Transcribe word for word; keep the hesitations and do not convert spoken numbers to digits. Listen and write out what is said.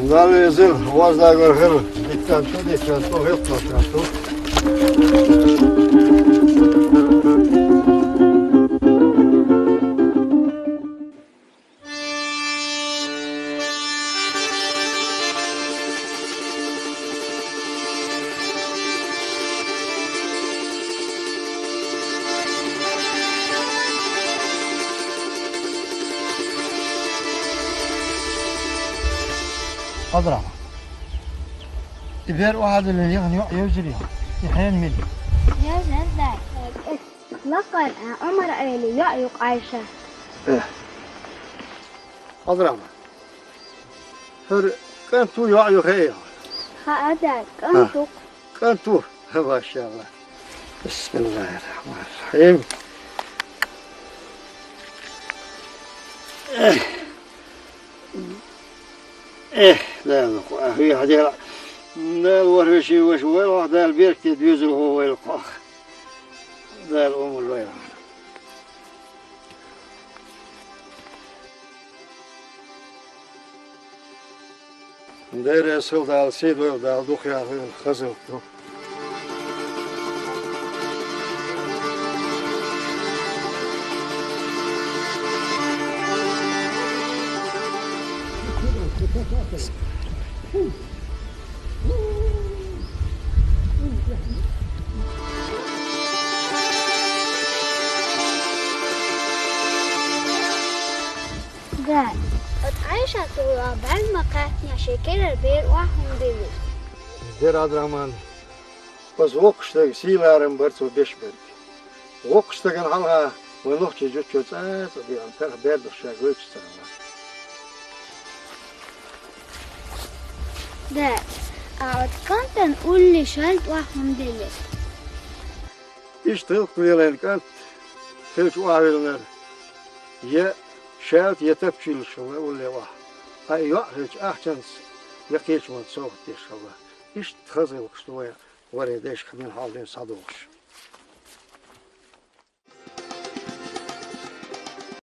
Далла везар, вазлагар хир, диттан ту, диттан ту, хӀетта ту. Хьазар. И бер охьадиллина яхана йоӀ евзира яхана. И хьенан мила? Евзар дац. Лакхара Ӏумар Ӏели йоӀ ю Ӏайша. Э. Хьазар. ХӀара кӀант ву, йоӀ ю хаа яхана? Хаа дац, кӀант ву. КӀант ву. Машалла. Бисмиллахир-рахманир-рахим. Эх, эх, Дала, хьо, а, хьоьхьа дела. Дала варвеши ваша вайлахь, Дала беркате доьзал хьо вайлахь. Дала умар вайлахь. Дера сил Дала, сий дойла Дала, дукха яхийла хаза ду. Дай, оцу Ӏайшат йолу бӀаьрг ма кхаьчна, шен керара бер охьа хӀума диллира. Дера Ӏабдурахьман, аса воккхачу стеган сий-ларам бара цо беш берг. Воккхачу стагана хьалха вайн нохчийн зудчо цӀа а цӀа деана, карах бер долуш ша гойтуш ца хилла. Дай, а оцу кӀантана улле шаьлта охьа хӀума диллира. Иштта гӀиллакх лелийна кӀант хилча охьавиллинарг я шаьлта, я тапча йиллаш хилла улле охьа. Ткъа и йоӀ хилча ахчанца я кхечу хӀуманца совгӀат деш хилла. Иштта хаза гӀиллакхаш ду вайн, варийн дайшкахь мила хьал дуьйна схьадогӀуш.